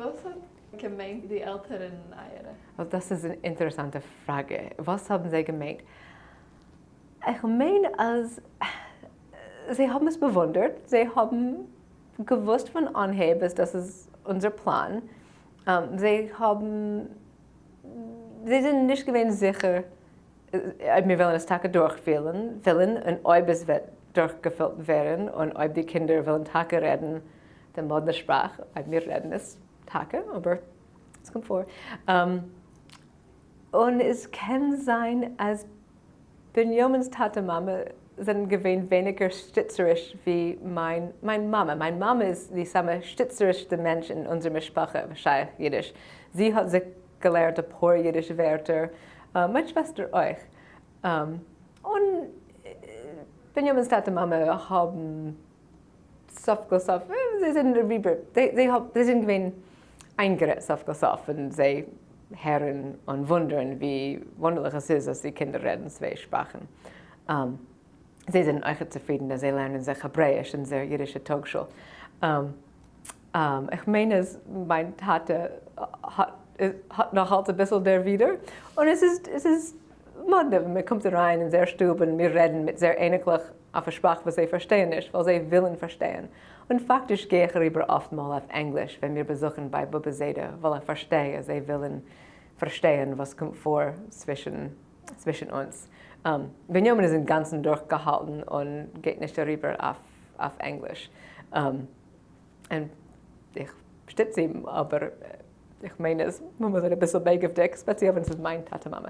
וואס האט געמיינט די עלטערן אייערע? דאס איז אן אינטערעסאנטע פראגע. וואס האבן זיי געמיינט? איך מיין אז זיי האבן עס באוואונדערט, זיי האבן געוואוסט פון אנהייב אז דאס איז אונזער פלאן, זיי האבן, זיי זענען נישט געווען זיכער אויב מיר וועלן עס טאקע דורכפילן, און אויב עס וועט דורכגעפילט ווערן, און אויב די קינדער וועלן טאקע רעדן די מאדנע שפראך, אויב מיר רעדן עס טאקע, אבער עס קומט פאר. און עס קען זיין אז בנימינ'ס טאטע מאמע זענען געווען ווייניגער שטיצעריש ווי מיין מיין מאמע. מיין מאמע איז די סאמע שטיצערישסטע מענטש אין אונזער משפחה שייך אידיש. זי האט זיך געלערנט אפאר אידישע ווערטער, מיין שוועסטער אויך. און בנימינ'ס טאטע מאמע האבן סוף כל סוף, זיי זענען אריבער, זיי זענען געווען איינגערעדט סוף כל סוף, און זיי הערן און וואונדערן ווי וואונדערליך עס איז אז די קינדער רעדן צוויי שפראכן. זיי זענען אויכעט צופרידן אז זיי לערנען זיך העברעיש אין זייער אידישע טאגשול. איך מיין אז מיין טאטע האט נאכאלץ אביסל דערווידער, און עס איז עס איז מאדנע ווען מען קומט אריין אין זייער שטוב און מיר רעדן מיט זייער אייניקלעך אויף א שפראך וואס זיי פארשטייען נישט ווייל זיי ווילן פארשטייען, און פאקטיש גיי איך אריבער אפטמאל אויף ענגליש ווען מיר באזוכן ביי באבע זיידע ווייל איך פארשטיי אז זיי ווילן פארשטייען וואס קומט פאר צווישן צווישן אונז. בנימין איז אינגאנצן דורכגעהאלטן און גייט נישט אריבער אויף ענגליש. און איך שטיץ אים, אבער איך מיין אז מ'מוז זיין אביסל בייגעוודיג, ספעציעל ווען ס'איז מיין טאטע מאמע.